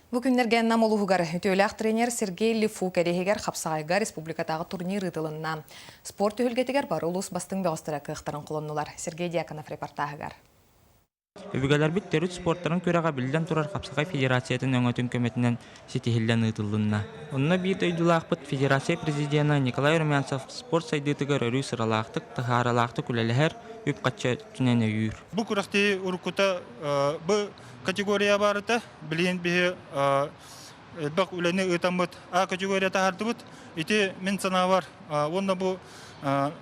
Бу күннэргэ Нам улууһугар үтүөлээх тренер Сергей Лифу кэриэһигэр хапсаҕайга республикатааҕы турнир ыытылынна. Спорт түһүлгэтигэр бары улуус бастыҥ бөҕөстөрө кыахтарын холоннулар. Сергей Дьяконов репортааһыгар. Өбүгэлэрбит төрүт спортарын күрэҕэ биллэн турар хапсаҕай федерациятын өҥөтүн көмөтүнэн ситиһиллэн ыытыллынна. Онно биир дойдулаахпыт федерация президенэ Николай Румянцев спорт сайдыытыгар өрүү сыралаахтык, таһааралаахтык үлэлэһэр, үп-харчы өттүнэн өйүүр. Бу күрэхтэһии уруккута бу категория баарыта. Билигин биһи элбэх үлэни ыытаммыт А категория таһаардыбыт. Ити мин санаабар уонна бу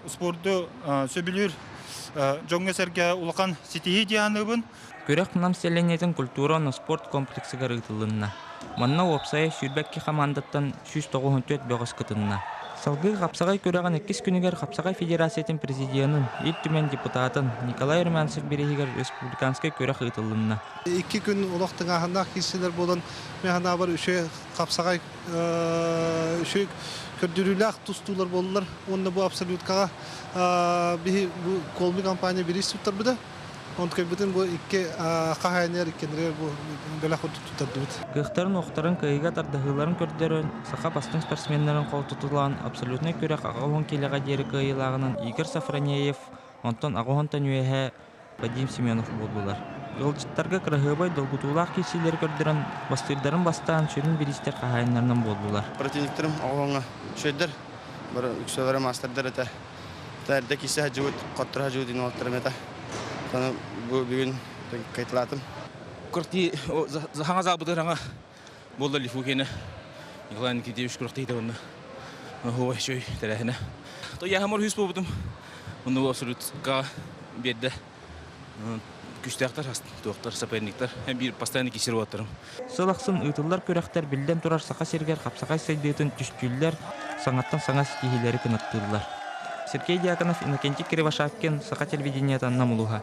спорду сөбүлүүр дьоҥҥо-сэргэ улахан ситиһии дии саныыбын. Күрэх Нам сэлиэнньэтин культура уонна спорт комплексыгар ыытылынна. Манна уопсайа 22 хамаандаттан 194 бөҕөс кытынна. Салгыы хапсаҕай күрэҕин иккис күнүгэр Хапсаҕай Федерациятын президенын, Ил Түмэн депутатын Николай Румянцев бирииһигэр республиканскай күрэх ыытылынна. Икки күн олох тыҥааһыннаах киирсиилэр буолан, мин санаабар үчүгэй хапсаҕай үчүгэй көрдөрүүлээх тустуулар буоллулар. Уонна бу абсолюткаҕа биһи бу Колби компания бириис туттарбыта. Онтукайбытын бу икки хаһаайыныгар иккиэннэригэр бу бэлэх курдук туттардыбыт. Кыахтарын-уохтарын кыайыыга тардыһыыларын көрдөрөн, саха бастыҥ спортсменнарын холтотулаан абсолютнай күрэх 80 киилэҕэ диэри кыайыылааҕынан Игорь Сафронеев, онтон 80-тан үөһэ Вадим Семенов буоллулар. Ыалдьыттарга кыраһыабай долгутуулаах киирсиилэри көрдөрөн, бастыырдарын бастаан сүрүн бириистэр хаһаайыннарынан буоллулар. Противниктарым оҕоҥо үчүгэйдэр, бары үксэлэрэ маастардар этэ. Эрдэ киирсэ сылдьыбыт, хотторо сылдьыбыт диэн уолаттарым этэ. Ону бу бүгүн кайталаатым. Кырти хаҥа заабытыраҥа буолла Лифукина Николай Никитевич күрэхтэһиитэ уонна оһуобай үчүгэй тэрээһинэ. Тояһамар үһүс буолбутум. Онно абсолютка биэрдэ күстээхтэр, туохтар, соперниктар. Биир постоянно кисер уоттарым. Сыл ахсын ыытыллар күрэхтэр биллэн турар Саха сиригэр хапсаҕай сайдыытын түстүүллэр, саҥаттан саҥа ситиһиилэри кынаттыыллар. Сергей Дьяконов, Иннокентий Кривошапкин, Саха телевидениетын Нам улууһа.